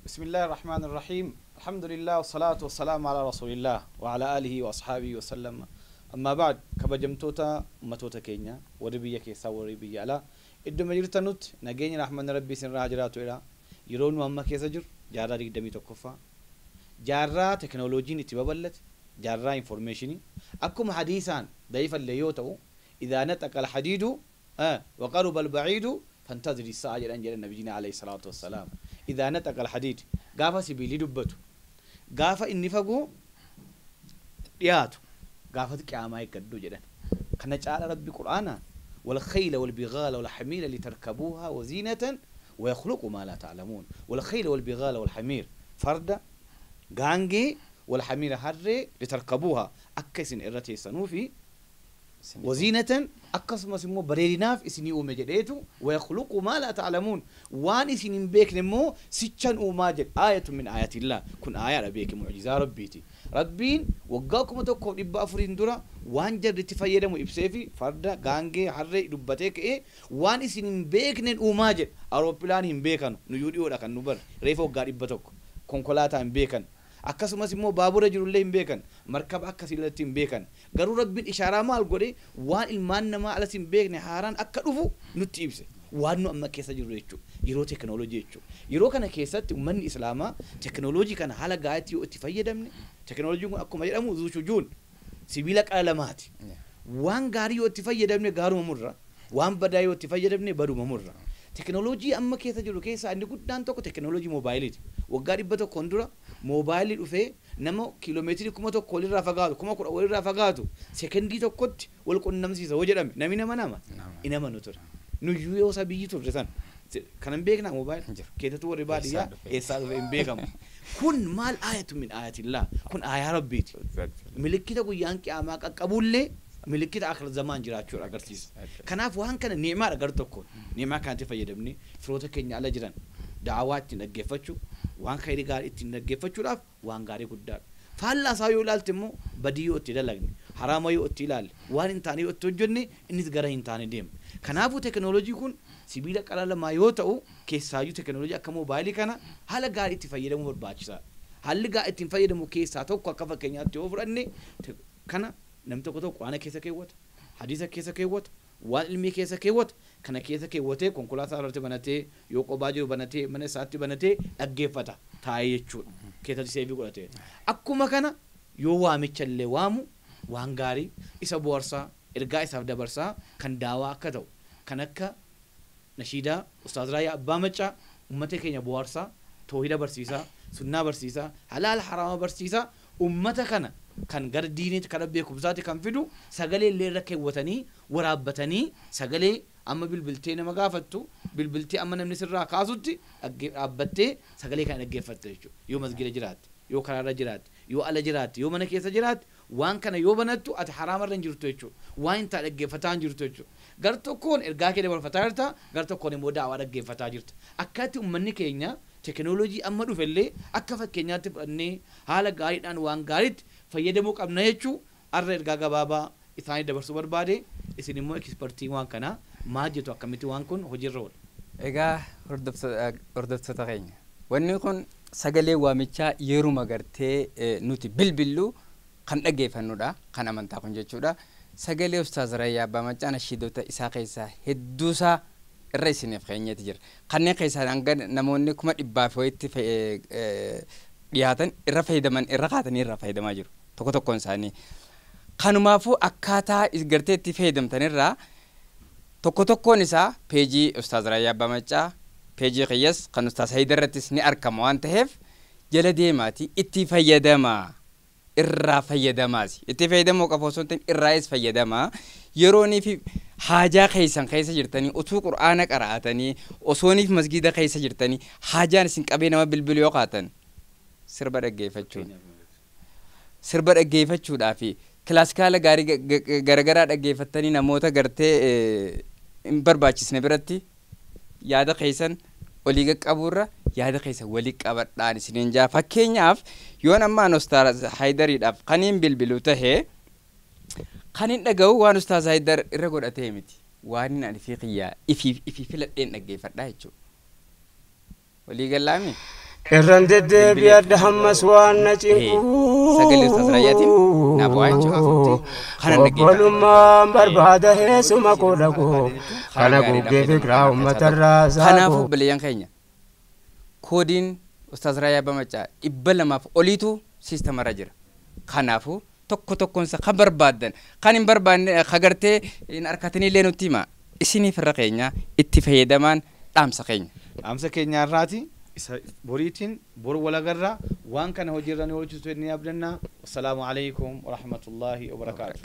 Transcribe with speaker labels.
Speaker 1: بسم الله الرحمن الرحيم، الحمد لله والصلاة والسلام على رسول الله وعلى آله وأصحابه وسلم. أما بعد، kabajamtoota ummatoota keenya warri biyya keessaa, warri biyya alaa, idduma jirtanutti nageenya rahmanni rabbii isinirraa haa jiraatu. Yeroo nu amma keessa jiru jaarraa 21ffaa, jaarraa teknooloojiin itti babal'ate, jaarraa informationii. Akkuma hadiisaan da'iifallee yoo ta'u, "إذا نطق الحديد وقرب البعيد فانتظر الساعة" jedhan nabiyyiin عليه الصلاة والسلام. إذا نطق الحديد, gaafa sibiilli dubbatu, gaafa inni fagoo dhiyaatu, gaafa qiyaamaa eeggadhu jedhan. Kana caala rabbi qur'aanaan "والخيل والبغال والحمير لتركبوها وزينة ويخلق ما لا تعلمون". والخيل والبغال والحمير, farda, gaangee, والحمير harree, لتركبوها akka isin irra teessanuu fi وزينة akkasumas immoo bareedinaaf isinii uume jedheetu, ويخلق ما لا تعلمون waan isin hin beekne immoo sichan uumaa jedhe. آية من آيات الله, kun aayaadha beeke, mucjizaa rabbiiti. Rabbiin waggaa 1400n dura waan jarri itti fayyadamu ibsee fi farda, gaangee, harree dubbatee ka'ee waan isin hin beekneen uumaa jedhe. Awurooppilaan hin beekanu, nuyyuu dhiyoodha kan nu barre, reefa waggaa 100. Konkolaataa hin beekan, akkasumas immoo baabura jirullee hin beekan, markaba akkasii irratti hin beekan. Garuu rabbiin ishaaraa maal godhe? Waan ilmaan namaa alas hin beekne haaraan akka dhufu nutti ibse. Waan nu amma keessa jirru jechuudha, yeroo teknooloojii jechuudha. Yeroo kana keessatti uummanni islaamaa teknooloojii kana haala gaariitti yoo itti fayyadamne, teknooloojiin kun akkuma jedhamu ذو شجون, sibiila qara lamaati. Waan gaarii yoo itti fayyadamne gaaruma murra, waan badaa yoo itti fayyadamne baduma murra. Teknooloojii amma keessa jiru keessaa inni guddaan tokko teknooloojii moobaayiliiti. Waggaa 100n dura moobaayilii dhufee nama kiiloomeetirii 1000 walirraa fagaatu, 10,000 walirraa fagaatu sekendii tokkotti wal qunnamsiisa yoo jedhame, namni nama in amanu ture. Nuyyuu yoo isa biyyi turre san kan hin beeknaa moobaayil keessattuu warri baadiyyaa eessaa dhufe hin beekamu. Kun maal? آية من آيات الله, kun aayaa rabbiiti. Milikkita guyyaan qiyaamaa qaqqabullee, milikkita آخر الزمان jiraachuudha agarsiisa. Kanaaf waan kana ni'imaadha. Gar tokkoon ni'imaa kanatti fayyadamne firoota keenya ala jiran da'awaa ittiin dhaggeeffachuu, waan khayrii gaarii ittiin dhaggeeffachuudhaaf waan gaarii guddaadha. Faallaa isaa yoo ilaalte immoo, badii yoo itti dalagne, haraama yoo itti ilaalle, waan hin taane yoo itti hojjenne, innis gara hin taane deema. Kanaafuu teknooloojii kun sibiila qara lamaa yoo ta'u, keessaayyuu teknooloojii akka moobaayilii kana haala gaarii itti fayyadamuu barbaachisaadha. Haalli gaarii ittiin fayyadamu keessaa tokko akka fakkeenyaatti yoo fudhanne, kana namni tokko tokko quraana keessa keewwata, hadiisa keessa keewwata, waan ilmii keessa keewwata. Kana keessa keewwatee konkolaataa irratti banatee, yoo qobaa jiru banatee, mana isaatti banatee dhaggeeffata taa'ee jechuudha. Keessatti save godhatee. Akkuma kana yoo waamicha illee waamu, waan gaarii isa bohaarsaa, ergaa isaaf dabarsaa, kan daawaa akka ta'u, kan akka nashiidaa Ustaaz Raayyaa Abbaa Maccaa ummata keenya bohaarsaa, toohida barsiisaa, sunnaa barsiisaa, halaala haraama barsiisaa, ummata kana kan gara diiniitti, kara beekumsaatti kan fidu, sagalee illee irra keewwatanii waraabbatanii, sagalee amma bilbiltee nama gaafattu, bilbiltee amma namni sirraa kaasutti dhaabbattee sagalee kana dhaggeeffatta jechuudha. Yoo masgida jiraatte, yoo karaarra jiraatte, yoo ala jiraatte, yoo mana keessa jiraatte, waan kana yoo banattu ati haraamarra hin jirtu jechuudha. Waan hin taane dhaggeeffataa hin jirtu jechuudha. Gar tokkoon ergaa kee dabarfataa jirta, gar tokkoon immoo daawaa dhaggeeffataa jirta. Akkatti uummanni keenya teknooloojii amma dhufellee akka fakkeenyaatti fudhannee haala gaariidhaan waan gaariitti fayyadamuu qabna jechuu arra ergaa gabaabaa isaanii dabarsuu barbaade. Isin immoo expertii waan kanaa, maal jettu? Akkamitti waan kun hojiirra oola?
Speaker 2: Egaa hordoftoota keenya, wanni kun sagalee waamichaa yeruma gartee nuti bilbillu kan dhaggeeffannudha, kan amantaa kun jechuudha. Sagalee Ustaaz Raayyaa Abbaa Maccaa nashiidota isaa keessaa hedduusaa irra isiniif keenyatti jira. Kanneen keessaa hanga namoonni 100,000 wayitti dhiyaatan irra fayyadaman, irra kaatanii irra fayyadamaa jiru tokko tokkoon isaanii. Kanumaafuu akkaataa gartee itti fayyadamtanirraa tokko tokkoon isaa peejii Ustaaz Raayyaa Abbaa Maccaa, peejii kiyyas, kan Ustaaz Haydar irrattis ni argama waan ta'eef, jala deemaati itti fayyadamaa. Irraa fayyadamaas, itti fayyadamuu qofa osoo hin ta'in irraayis fayyadamaa. Yeroonii fi haajaa keessan keessa jirtanii, utuu qur'aana qara'atanii, osooniif masgiida keessa jirtanii haajaan isin qabee nama bilbilu yoo kaatan, sirba dhaggeeffachuun, sirba dhaggeeffachuudhaa fi kilaasikaala gaarii garagaraa dhaggeeffattanii namoota gartee hin barbaachisne biratti yaada keessan olii qaqqabuurra yaada keessa walii qabadhaan isiniin jaa. Fakkeenyaaf yoon ammaan Ustaaz Haydariidhaaf kaniin bilbilu tahee, kaniin dhaga'u waan Ustaaz Haydar irra godhatee miti, waan inni ani fi qiyyaa ifii ifii filadheen dhaggeeffadhaa jechuudha. Walii gallaami.
Speaker 3: Irran deddeebi'adha hammas waan na cinqu.
Speaker 2: Sagalee Ustaaz Raayyaatiin naa bu'aa jechuudha. Kana dhaggeeffadha.
Speaker 3: Obbolummaan barbaada heessuma koo dhaqu. Kana guggee fikiraa uummatarraa
Speaker 2: Kanaafuu
Speaker 3: saaqu.
Speaker 2: obboleeyyan keenya, koodiin Ustaaz Raayyaa Abbaa Maccaa 200 oliitu siistamarra jira. Kanaafuu tokko tokkoonsa kan barbaaddan, kan hin barbaanne ka gartee hin harkatinillee nutti hima. Isiniif irra keenya itti fayyadamaan dhaamsa keenya.
Speaker 1: Dhaamsa keenya irraati isa boriitiin boru walagarraa waan kana hojiirra ni oolchitu jennee abdannaa. Wassalaamu alaikum warahmatullaahi wabarakaatu.